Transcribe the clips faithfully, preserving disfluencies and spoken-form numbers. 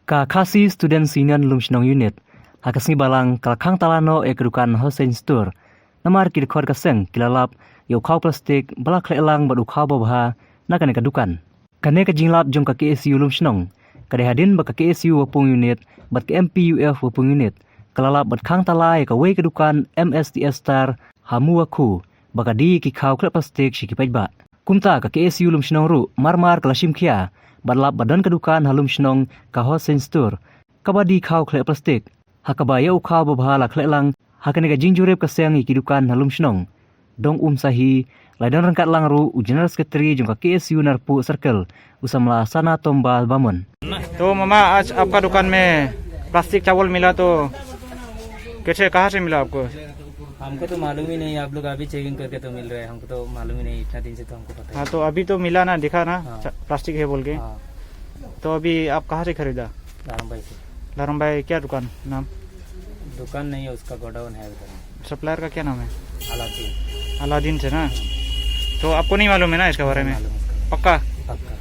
Ka Khasi Students Union Lumshnong Unit ha ka sngi Balang ka la khang tala noh ïa ka dukan Hossein Store. Namar ki dkhot ka seng ki la lap ïa u khaw plastik ba la khleh lang bad u khaw babha na kane ka dukan. Kane ka jinglap jong ka K S U Lumshnong ka dei hadien ba ka K S U Wapung Unit bad ka M P U F Wapung Unit ka la lap bad khang tala ïa kawei ka dukan M S T S Star ha Muwakhu ba ka die ki khaw khleh plastik sha ki paidbah. Kumta ka K S U Lumshnong ruh mar mar ka la shim khia bad lap ba don ka dukan ha Lumshnong ka Hossein Store kaba die khaw khleh plastik, ha kaba ïa u khaw babha la khleh lang ha kane ka jingjurip ka seng ïa ki dukan ha Lumshnong. Dong um sahi, la don ryngkat lang ruh u General Secretary jong ka K S U Narpuh Circle, u samla Sana Tomba Bamon. तो मामा, आज आपका दुकान में प्लास्टिक चावल मिला, तो कैसे, कहाँ से मिला आपको? हमको तो मालूम ही नहीं, आप लोग अभी चेकिंग करके तो मिल रहे हैं, हमको तो मालूम ही नहीं, इतना दिन से तो हमको पता ही हाँ, नहीं। तो अभी तो मिला ना, दिखा ना, हाँ। चा-, प्लास्टिक है बोल के। हाँ। तो अभी आप कहाँ से खरीदा? लारम भाई से। लारम भाई, क्या दुकान नाम? दुकान नहीं है, उसका गोडाउन है उधर। सप्लायर का क्या नाम है? अलादीन। अलादीन से ना? तो आपको नहीं मालूम है ना इसके बारे में? नहीं मालूम इसका। पक्का? पक्का।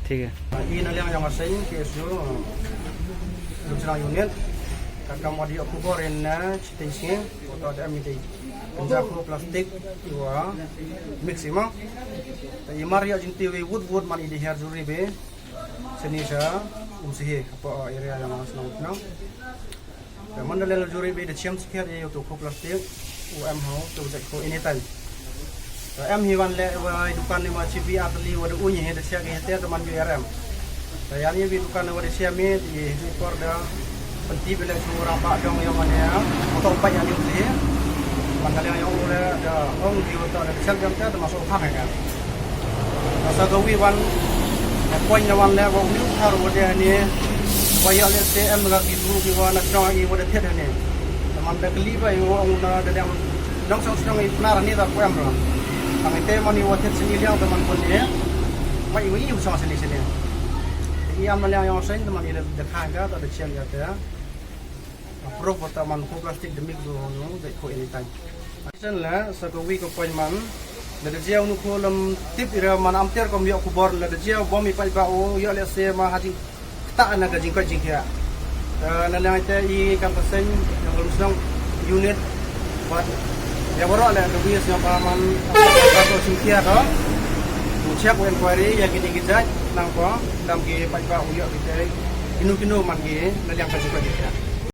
ठीक है। Ïa na liang jong ka seng K S U Lumshnong Unit, ka kam wa da ïoh khubor ïa na shiteng sngi, uta da em ïa ki kynja khaw plastik iwa mix i ma. Te i mar ïa jingtip iwei wut wut man i da hiar juri be. Seni sha um sihi hapoh area jong Lumshnong. Te man da leh juri be da shem skhet ïa utu u khaw plastik u em ha utu u jait khaw anytime. Te em hi wan leh wa i dukan ni ma chi bi ar tylli wa da uñ hi da siak hi te te man ju er em. Te ïa ni bi dukan ni wa da siam hi te hi por da pynti bi leh shu rang ba dong ïa wan ïa motor bike ïa ni u sihi. Man ka liang ïa u leh da ong ki wa ta da siak jam te te ma shu khang ïa. Sa ka wi wan, eh, point na wan leh wa u ni u thar wa de ni, wa ïa leh se em ga ki bru ki wa na shnong i wa de thied ni. Te man da kli ba i wa ong na da dang nong shnong shnong i pnar ni da ko em ra. Tang i te man i wa thied sini liang te man pun ni. Ma i wa i u shnong sini sini. I am na liang ïa seng te man i da kha ga ta da chian ga te. Proof wa ta man khaw plastik da mix du honu da khaw anytime. Action la sa ka wi ka point man. La da jia unu khaw lam tip ira man am ter kam ïoh khubor la da jia bom i paidbah u ïoh leh se ma ha jingktah na ka jingkoit jingkhiah. Eh, na liang ite i kam ka seng jong Lumshnong Unit bad ïa waroh leh ka wi sngewbha man ka to jingkhiah to. U check u inquiry ïa kine ki jait nangko dang ki paidbah u ïoh ki te kino kino man ki na liang ka jingkoit jingkhiah.